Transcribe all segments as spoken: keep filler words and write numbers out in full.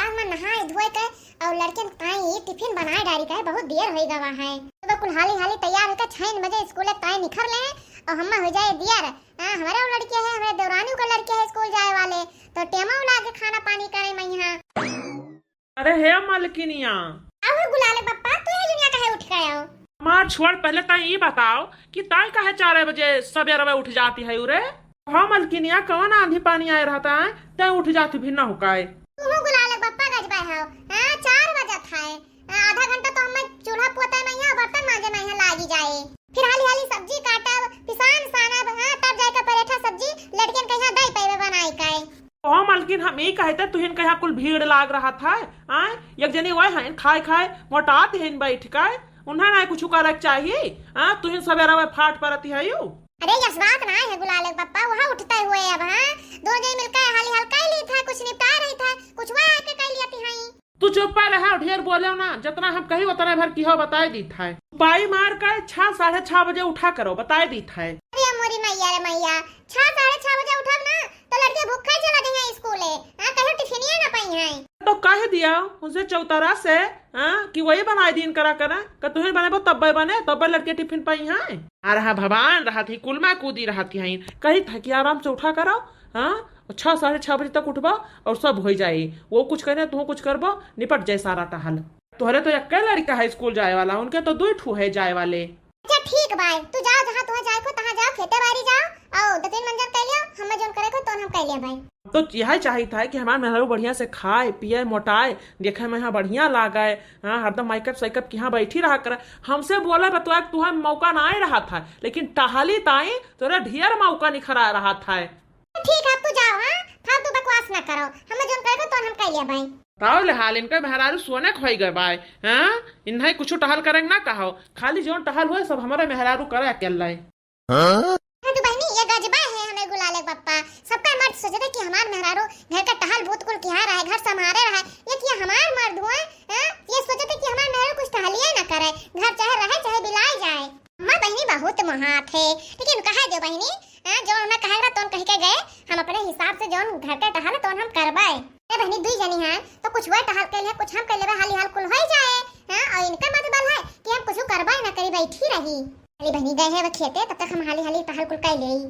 आज मैं नहाए धोए के और लड़कियन ताई टिफिन बनाए डारी का है, बहुत देर होई गवा है। तो कुल हाली हाली तैयार होके छह बजे स्कूल ताई निखर ले और हम्मा हो जाए दियर। हाँ, हमारे वो लड़के हैं, हमारे देवरानी के लड़के हैं स्कूल जाए वाले, तो टेमा लागे खाना पानी करे मैं यहाँ। अरे हे मलकिनिया। अहो गुलाले बप्पा, तू ये दुनिया काहे उठ गयो? हमार छोड़, पहले तैं ई बताओ कि तैं काहे चार बजे सबेरवे उठ जाती है उरे? हाँ मलकिनिया, कौन आंधी पानी आए रहता है, तैं उठ जाती भी ना हो काए? तू गुलाले बप्पा गजबा है, हाँ, चार बजत है, हाँ, आधा घंटा तो हमें चूल्हा पोते में है, बर्तन मांजे में है लागी जाए, फिर हाली हाली सब्जी काटब, पिसान सानब, हाँ, तब जाके परेठा सब्जी लड़कियन के यहाँ दे पैबे बनाई काए। ओ मलकिन, हम ई कहते तुहिन के यहाँ कुल भीड़ लाग रहत है, आय? एक जनी वह हैं, खाए खाए मोटात हैं बैठ के, उन्हें ना कुछ करे के चाहिए, हाँ? तुहिन सवेरा वह फाट परती है यू। अरे यस बात ना है गुलाले बप्पा, वहाँ उठते हुए अब, हाँ? दो जनी मिलकर हाली हाल कर ली था, कुछ निपटा रही था, कुछ वह आके कर लिया थी, हाँ? तू चुप पा रहा, ढेर बोले ना, जितना हम कही उतना भर की हो बताए दी था। पाई मार के छह, साढ़े छह बजे उठा करो, बताए दी था। अरे मोरी मैया रे मैया, छह, साढ़े छह बजे उठब ना, तो लड़के भूखे चला जाइए स्कूले, हाँ, कहीं टिफिनिया ना पाई हैं। तो कह दिया उनसे चौतरा से, हाँ, कि वही बनाए दिन करा करा, कि तुहिन बनेबो तब्बे बने, तब्बे लड़के टिफिन पाई हैं। आ रहा भवान रहत ही, कुलमा कूदी रहत ही, कही था कि आराम से उठा करो, हाँ, छह, साढ़े छह बजे तक उठबा और सब हो जाए, वो कुछ करे, तू कुछ करबो, निपट जाए सारा टहल। तोहरे तो एक्के लड़का है स्कूल जाए वाला, उनके तो दुई ठू है जाए वाले। अच्छा ठीक बाय, तू जाओ, जहाँ तुहे जाए को तहाँ जाओ, खेते बारी जाओ, आओ दो तीन मंजर कर लियो, हमें जोन करे को तोन हम कर लिया भाई। तो यह चाहित है कि हमार मेहरारू बढ़िया से खाए पिए मोटाए, देखे में यहाँ बढ़िया लागे, हाँ, हरदम मेकअप सेकअप के यहाँ बैठी रहा करे। हमसे बोले बतवा के तुहे मौका ना आए रहा था, लेकिन टहली ताई तोरा ढेर मौका निखरा रहा था। ठीक है, तू जाओ, हाँ, फालतू बकवास ना करो, हमें जोन करे को तोन हम कर लिया भाई। ताव ले हाल इनका मेहरारू सोने खोई गए बाय, हाँ, इन्हें कुछ टहल करेंगे ना कहो, खाली जोन टहल हुए सब हमारे मेहरारू करे अकेला है। हाँ? हाँ तो बहनी, ये गजबा है हमें गुलाले बप्पा, सबका मर्द सोचते कि हमार मेहरारू घर का टहल भूत कुल किया रहे, घर संभारे रहे, ये कि हमार मर्द हुए, हाँ, ये सोचते कि हमार मेहरारू कुछ टहलिए ना करे, घर चाहे रहे चाहे बिलाई जाए। अम्मा बहिनी बहुत मोहात है, लेकिन कहा जो बहिनी, हाँ, जो उन्हें कहे रहा तोन कह के गए, हम अपने हिसाब से जौन घर के टहल तोन हम करबे। ए बहिनी दुई जनी हैं, तो कुछ वह टहल के लिए, कुछ हम कर लेबे, हाली हाल कुल होई जाए, हाँ, और इनका मतलब है कि हम कुछ करबे ना करी, बैठी रही। हाली बहिनी गए हैं वो खेते, तब तक हम हाली हाली टहल कुल कर लेई।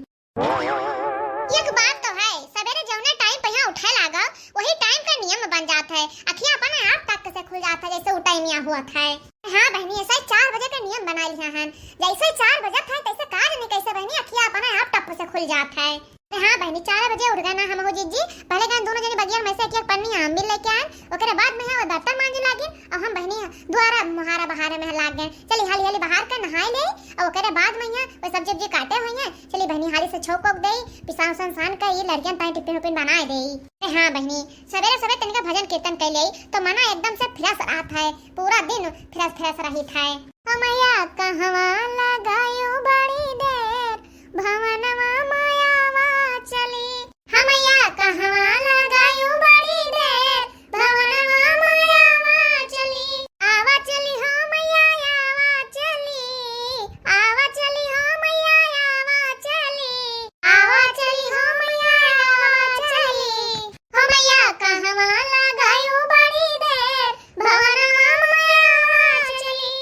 एक बात तो है, सवेरे जौने टाइम पे यहाँ उठे लागो, वही टाइम का नियम बन जात है, अखियाँ अपने आप टक से खुल जात है, जैसे उ टाइम यहाँ हुआ था। हाँ बहिनी, ऐसा ही चार बजे का नियम बना लिया हन। जैसे चार बजे था, तैसे का जाने कैसे बहिनी, अखिया अपने आप टप से खुल जात है। अरे हाँ बहिनी, चार बजे उठ गए ना हम हो जिज्जी। पहले गए दोनों जने बगिया में से एक एक पन्नी आम भी लेके आए। ओकरे बाद में यहाँ वो बर्तन मांजे लागे और हम बहिनी द्वारा मुहारा बहारे में लाग गए। चली हाली हाली बहार के नहाए ले और ओकरे बाद में यहाँ वो सब्जी उब्जी काटे हुई हैं। चली बहिनी हाली से छौक ओक देई, पिसान उसान सान के ये लड़कियन ताई टिफिन उफिन बनाए देई। अरे हाँ बहिनी, सवेरे सवेरे तनिका भजन कीर्तन कर लेई तो मना एकदम से फ्रेश रहत है, पूरा दिन फ्रेश फ्रेश रहित है। हमया कहवा लगायो बड़ी देर, भवनवा मायावा चली। हमया कहवा लगायो बड़ी देर, भवनवा मायावा चली। आवा चली हो मैया, आवा चली, आवा चली हो मैया, आवा चली, आवा चली हो मैया, आवा चली। हो मैया कहवा लगायो बड़ी देर, भवनवा मायावा चली।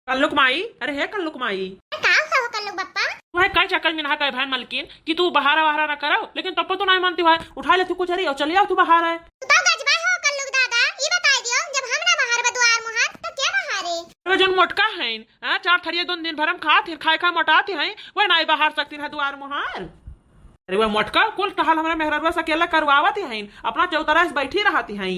कल्लुक माई, अरे हे कल्लुक माई। का हो कल्लुक बप्पा? तू है काई चक्कर में नहा गए भाई मलकिन कि तू बहारा वहारा ना करो, लेकिन तब तो नहीं मानती भाई, उठा ले तू कुछ अरे और चले आओ तू बहार है। तू तो गजबा हो कल्लुक दादा, ई बताई दियो, जब हम ना बहार बा दुआर मुहार, तो क्या बहारे? अरे जौन मोटका है, हाँ, चार थरिया दोन दिन भर हम खात हैं, खाए खाए मोटात हैं, वह नहीं बहार सकती है दुआर मुहार। अरे वह मोटका कुल टहल हमारे मेहररुआ से अकेला करवावत हैं, अपना चौतरा से बैठी रहती हैं।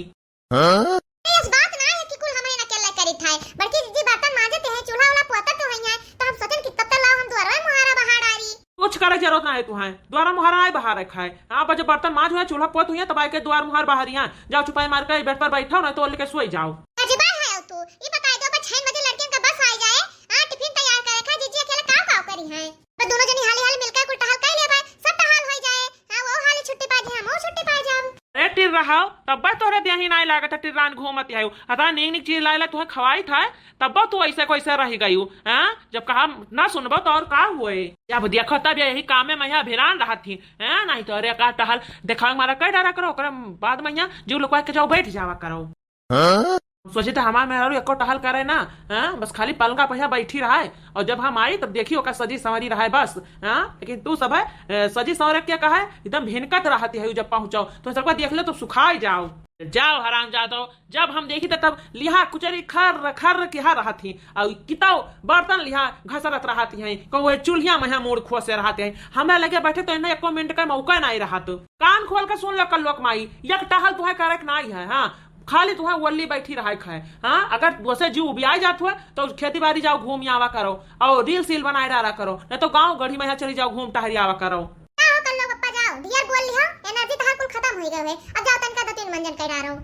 हाँ? ए, इस बात ना है कि कुल हमरे अकेला करी था। बड़की दीदी बर्तन मांजत हैं, चूल्हा वाला पोतत हुई हैं, तो हम सोचन कि तब तक लाओ हम दुआरवा मुहारा बहार डारी। कुछ करे जरूरत ना है तुहां, दुआरा मुहारा नहीं बहार रखा है। हाँ, बस जब बर्तन मांज हुए, चूल्हा पोत हुई है, तब आके दुआर मुहार बहारिया। जाओ चुपाई मार के बेड पर बैठो, नहीं तो लेके सोई जाओ। अजीबा है तू, ये बताई दो, बस छह बजे लड़कियन का बस आई जाए, हाँ, टिफिन तैयार करे खा, जीजी अकेला काव काव करी हैं। बस दोनों जनी हाली हाली मिलकर कुल टहल कर ले भाई, सब टहल होई जाए। हाँ, वो हाली छुट्टी पा जाए, हम वो छुट्टी पा जाओ। ए टिर्रा, का हो, तब्बे तोहरे देही नाई लागत है, टिर्रान घूमत है। अतना नीक नीक चीज लाइला तुहे खवाइत है, तब्बो तू ऐसे कैसे रह गयू, हाँ? जब कहा ना सुनबो तो और का हुए? जब देखो तब यही कामे में यहाँ भिरान रहत ही, हैं? नहीं तो अरे का टहल देखावे मारा कह डारा करो, ओकरे बाद में यहाँ जीव लुकवा के जाओ बैठ जावा करो। हाँ? सोची तो हमार मेहरारू एको टहल करे ना, हाँ? बस खाली पलंगा पर यहाँ बैठी रहे, और जब हम आई तब देखी ओका सजी संवरी रहे बस, हाँ? लेकिन तू सब है, ए, सजी संवरे के कहा है, एकदम भिनकत रहती है, जब पहुँचो तो सबका देख ले तो सुखाई जाओ। जाओ हरामजादो, जब हम देखी त तब लिहा कुचरी खर्र खर्र किहा रहत ही, और किताओ बर्तन लिहा घसरत रहत ही, कहूँ चूल्हिया में मुड़ खोसे रहत ही। हमरा लगे बैठे तो इन्हें एको मिनट का मौका नहीं रहत। कान खोल के सुन लो कल्लुआ क माई, एक टहल तुहे करे के नहीं है, हाँ, खाली तुहे ओल्ली बैठी रहे के है, हाँ। अगर वैसे जीव उबियाई जात हुए तो खेती बाड़ी जाओ घूम आवा करो, और रील सील बनाए डारा करो, नहीं तो गाँव गढ़ी में चली जाओ घूम टहरी आवा करो। का हो कल्लुआ क पप्पा, जाओ ढेर बोल लिहो, एनर्जी तहार कुल खत्म हो गए है, अब जाओ तनका दो तीन मंजन कर डारो।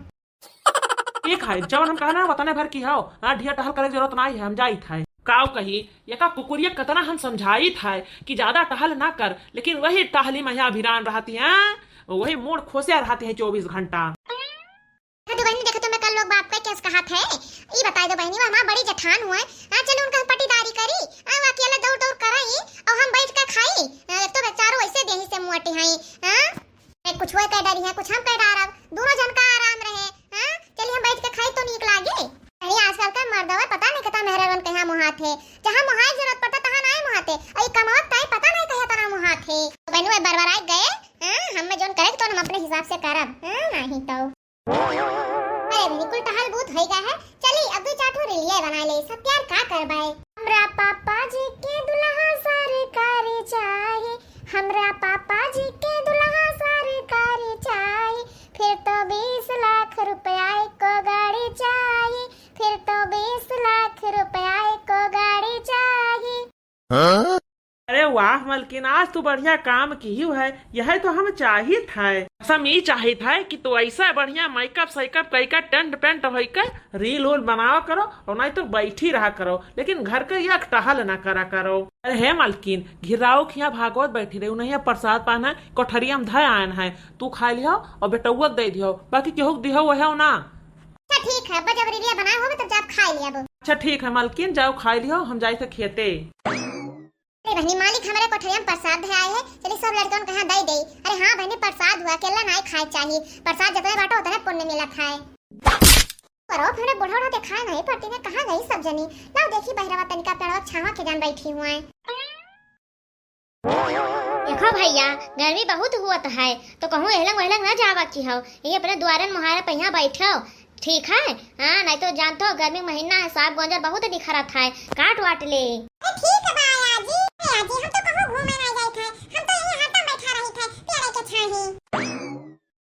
ठीक है, जवन हम कहना है, वतने भर की हो। हाँ, ढेर टहल करे के जरूरत नहीं है, हम जाइत है। काव कही, एका कुकुरिया कतना हम समझाइत है कि ज्यादा टहल ना कर, लेकिन वही टहली में यहाँ भिरान रहती है, वही मूड़ खोसे रहती है चौबीस घंटा। देखो तो बहनी, देखो तो मैं कल्लुआ क बाप का केस कहा थे। ई बताई दो बहनी, वो हमार बड़ी जेठान हुए, हाँ, चलो उनका हम पटीदारी करी, हाँ, वो अकेले दौड़ दौड़ करई, और हम बैठ के खाई, हाँ, एक तो बेचारो ऐसे देही से मोटी हैं, हाँ। ए, कुछ वो कह डरी है, कुछ हम कह डारब, दोनों जन का आराम रहे। हाँ, चलिए हम बैठ के खाई तो नीक लागे। अरे आजकल का मर्दवा पता नहीं कितना मेहरवन कहाँ मोहात है, जहाँ मोहाए जरूरत पड़ता तहाँ नाय मोहाते। अरे कमावत ताई पता नहीं कहे तना मोहात है। तो बहनू बरबराए गए, हाँ, हम में जोन करे तो हम अपने हिसाब से करब, हाँ, नहीं तो। अरे बहनी कुल टहल बहुत होई गया है, चली अब दो चार ठो रीलिया बनाए ले, सब प्यार का करबाए। हमरा पापा जी के दुल्हा सरकारी चाही, हमरा पापा जी के दुल्हा सरकारी चाही, फिर तो बीस लाख रुपया एको गाड़ी चाही, फिर तो बीस लाख रुपया एको गाड़ी चाही। हाँ? अरे वाह मलकिन, आज तू बढ़िया काम किहू है, यह तो हम चाहित है। बस हम ई चाहित है कि तू ऐसा बढ़िया मेकअप सेकअप कई का टेंट पेंट होई के रील उल बनावा करो, और नहीं तो बैठी रहा करो, लेकिन घर के एक टहल ना करा करो। अरे हे मलकिन, घिराओ खिया भागवत बैठी रही, उन्हें प्रसाद पान है, कोठरिया में धय आयन है, तू खा लियो और बेटौआ के दे दियो, बाकी केहू के दिहो वह ना। अच्छा ठीक है, अब जब रीलिया बनाए होबे तब जाब खाए लिया। अच्छा ठीक है मलकिन, जाओ खाए लियो, हम जाए थे खेते। अरे बहनी, मालिक हमरे कोठरिया में प्रसाद धे आए है, चली सब लड़कन के यहाँ दे दे। अरे हाँ बहनी, प्रसाद हुआ, अकेला नाई खाए चाही, प्रसाद जितने बांटो उतने पुण्य मिलत है। करो, फिर बूढ़ा बूढ़ा देखाए नहीं पड़ती ने, कहाँ गई सब जनी? लाओ देखी बहिरवा तनिका पेड़वा छावा के जान बैठी हुआ है। देखो भैया, गर्मी बहुत हुअत है, तो कहूँ एहलंग वहलंग ना जावा की हो, यही अपने दुआरन मुहारे पे यहाँ बैठो, ठीक है? हाँ, नहीं तो जानत हो, गर्मी महीना है, साग गोंजर बहुत निखरत है, काट वाट ले। अरे ठीक है बा आजी, ए आजी, हम तो कहूँ घूमे ना जाइत है, हम तो यहीं हरदम बैठा रहित है, पेड़े के छाही।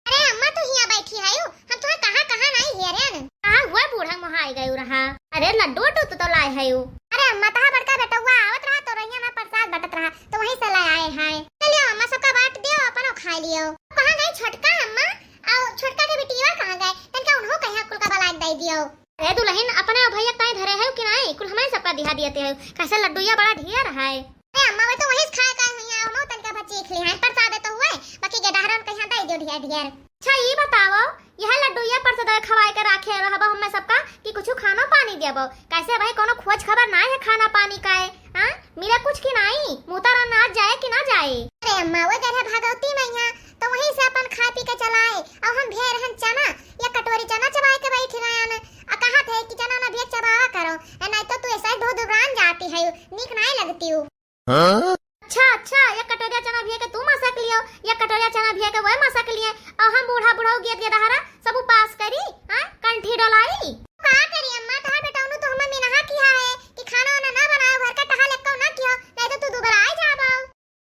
अरे अम्मा, तू हियाँ बैठी है, हम तुम्हें कहाँ कहाँ नहीं हेरेन। कहाँ हुआ बूढ़ा मुहाई गयू रहा? अरे लड्डू उड्डू तू तो लाए है। अरे अम्मा, तहा बड़का बेटौआ आवत रहा तो रहिया में प्रसाद बटत रहा, तो वहीं से ले आए हैं। चलियो अम्मा, सबका बांट दियो, अपनो खा लियो। कहाँ गई छोटका अम्मा? और छोटका के बिटिया कहाँ गए? तनका उन्हों कहिया कुल का बलाक दे दियो। अरे दुलहिन, अपने भैया ताई धरे है कि नहीं? कुल हमें सबका दिहा दिए थे, कैसे लड्डूया बड़ा ढेर है। अरे अम्मा, वे तो वही खाए का हुई है, हम तनका भर चीख ली हैं, प्रसाद तो हुए, बाकी के डहरन कहिया दे दियो ढेर ढेर। अच्छा ई बताओ, यह लड्डूया प्रसाद खवाए के राखे रहबो हमें सबका कि कुछ खानो पानी देबो? कैसे भाई कोनो खोज खबर ना है खाना पानी का है? हाँ, मिला कुछ कि नहीं? मुतारा ना जाए कि ना जाए? अरे अम्मा, वो जगह भागवती मैया तो वहीं से अपन खा पी के चलाए, और हम भेर हन चना या कटोरी चना चबाए के बैठ गए न। आ कहा थे कि चना ना भेर चबावा करो, ए नहीं तो तू ऐसा ही बहुत दुबरान जाती है, नीक नहीं लगती हूँ। हाँ? अच्छा अच्छा, या कटोरिया चना भिया के तू मसक लियो, या कटोरिया चना भिया के वह मसक लिए, और हम बूढ़ा बुढ़ऊ गियत गियत हरा सब उपास करी, हाँ, कंठी डोलाई। का करी अम्मा, तहार बेटौनू तो हमें मिनहा किया है कि खाना वाना ना बनाओ, घर का टहल एक्को ना कियो, नहीं तो तू दुबराए जाबो।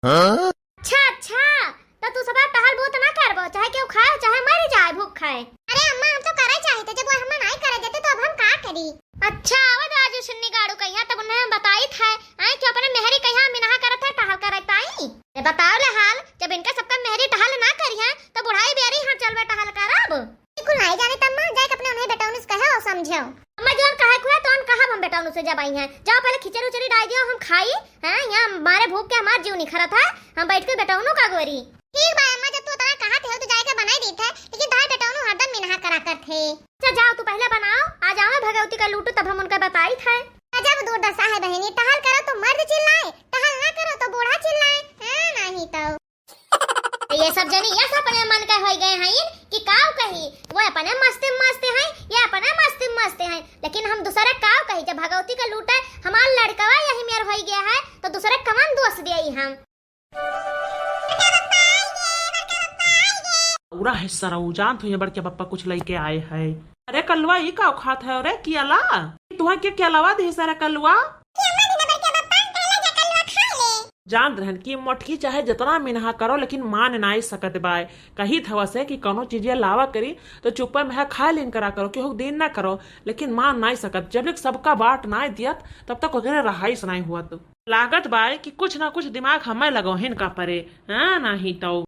हाँ? अच्छा अच्छा, तो तू सब टहल बहुत ना करबो, चाहे केहू खाए चाहे मर जाए भूख खाए। अरे अम्मा, हम तो करे चाहित है, जब वो हमें नहीं करे देते तो अब हम का करी? अच्छा, आवत राजू सुन्नी गाड़ू कहिया तब उन्हें हम बताइत है, आए कि अपने मेहरी कहिया मिनहा करत है, टहल करत आई। ए बताओ ले हाल, जब इनका सबका मेहरी टहल ना करिया तो बुढ़ाई बेरी हाँ चलबे टहल करब। बिल्कुल नहीं जाने तम्मा, जाए के अपने उन्हें बेटौनू से कहो और समझो। अम्मा जौन कहे खुआ तौन कहब हम बेटौनू से जब आई हैं। जाओ पहले खिचड़ी उचड़ी डाल दियो, हम खाई, हैं? यहाँ मारे भूख के हमार जीव निखरत है, हम बैठ के बेटौनू का गोरी। ठीक बा अम्मा, जब तू उतना कहा थे तो जाए के बनाई देत है, लेकिन तहार बेटौनू हे। अच्छा जाओ, तू पहिले बनाओ, आ जाओ भगवती का लूटू, तब हम उनका बताइत है। गजब दुर्दशा है बहिनी, टहल करो तो मर्द चिल्लाए, टहल ना करो तो बूढ़ा चिल्लाए। हाँ, नहीं तो। ये सब जनी यस अपने मन के होई गए हैं कि काव कही, वो अपने मस्ती में मस्ती हैं, ये अपने मस्ती में मस्ती हैं, लेकिन हम दूसरे काव कही, जब भगवती का लूटे हमार लड़कवा यही मेर होई गया है, तो दूसरे कवन दोष दिए हम? पूरा है सरऊ, जानत हो ये बड़के पप्पा कुछ लइके आए है। अरे कलुआ, ई का खात है? अरे कियाला, तुहा के कियालावा दे सारा कलुआ। जानत रहन कि मोटकी चाहे जतना मिनहा करो, लेकिन मान नाई सकत बाय। कही थवा से कि कौनो चीजिया लावा करी, तो चुप्पे में खा लेन करा करो, केहू देन ना करो, लेकिन मान नाई सकत। जब तक सबका बाँट नाई दियत, तब तक ओकरे रहाइस नाई हुअत। लागत बाय कि कुछ ना कुछ दिमाग हमें लगोहिन का परे, हाँ, नाही तो।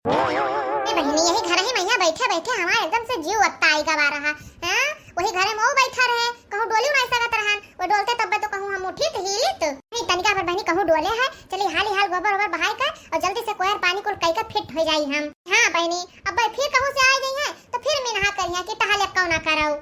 ए बहिनी, यही घर ही मैया बैठे बैठे हमार एकदम से जीव अत्ताई गवा रहा। हाँ, वही घरे में वो बैठा रहे, कहूँ डोली नहीं सकत रहन, वो डोलते तब तो कहूँ हम उठित हिलित। नहीं, तनिका पर बहिनी कहूँ डोले है, चली हाली हाल गोबर ओबर बहाई कर और जल्दी से कोयर पानी कुल कई के फिट हो जाई हम। हाँ बहिनी, अब फिर कहूँ से आ गई है तो फिर मिनहा करिया कि टहल कौना करऊ।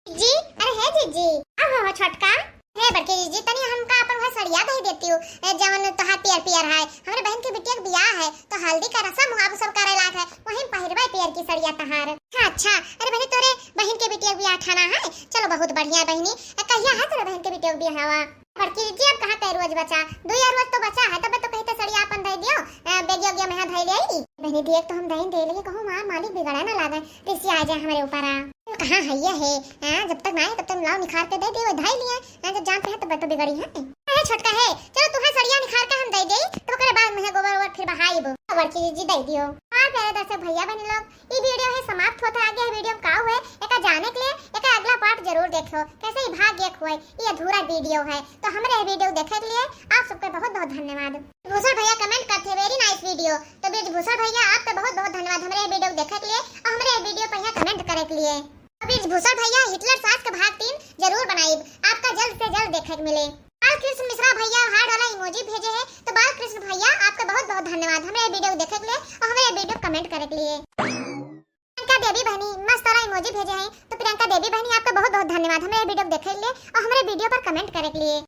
जी, अरे हे जीजी, आहो हो छोटका। हे बड़के जीजी, तनी हमका अपन वह सड़िया दे देती हूँ, ए, जवन तोहार पियर पियर है। हमरे बहन के बिटिया के बियाह है, तो हल्दी का रसम हुआ, सब करे लाग है, वही पहिरबे पियर की सड़िया तहार। अच्छा, अच्छा, अरे बहनी, तोरे बहन के बिटिया के बियाह ठाना है, चलो बहुत बढ़िया बहनी। ए, कहिया है तोरे बहन के बिटिया के बियाह हवा? बड़की जीजी, अब कहाँ कई रोज बचा, दो या रोज तो बचा है, तब तो कहीं तो सड़िया अपन दे दियो, ए, बेगियो गियो में धई ले आई। बहनी देख तो हम दही दे लेकिन कहूँ हमार मालिक बिगड़ा ना लागे, रिसिया आ जाए हमारे ऊपर आ। कहाँ है ये है? हाँ, जब तक ना आए, तब तक लाओ निखार के दे दे, वो धाई लिए। हाँ, जब जान पे है, तब तो बिगड़ी है। अरे छोटका है, चलो तुम्हें सड़िया निखार के हम दे दे, तो ओकरे बाद में गोबर ओबर फिर बहाइब। बड़की जीजी दे दियो। हाँ, प्यारे दर्शक भैया बहन लोग, ई वीडियो है समाप्त होता है। आगे वीडियो में का हुए, एका जाने के लिए एका अगला पार्ट जरूर देखो। कैसे ही भाग्य एक हुए, ये अधूरा वीडियो है। तो हमरे ये वीडियो देखे के लिए आप सबके बहुत बहुत धन्यवाद। भूषण भैया कमेंट करते, very nice video। तो ब्रजभूषण भैया, आपका बहुत बहुत धन्यवाद हमरे ये वीडियो देखे के लिए और हमरे ये वीडियो पर यहाँ कमेंट करे के लिए। और ब्रजभूषण भैया, हिटलर सास के भाग तीन जरूर बनाइब, आपका जल्द से जल्द देखे के मिले। बालकृष्ण मिश्रा भैया heart वाला emoji भेजे हैं, तो बालकृष्ण भैया, आपका बहुत बहुत धन्यवाद हमरे ये वीडियो देखे के लिए और हमरे ये वीडियो कमेंट करे के लिए। प्रियंका देवी बहनी मस्त वाला emoji भेजे हैं, तो प्रियंका देवी बहनी, आपका बहुत बहुत धन्यवाद हमरे ये वीडियो देखे के लिए और हमरे वीडियो पर कमेंट करे के लिए।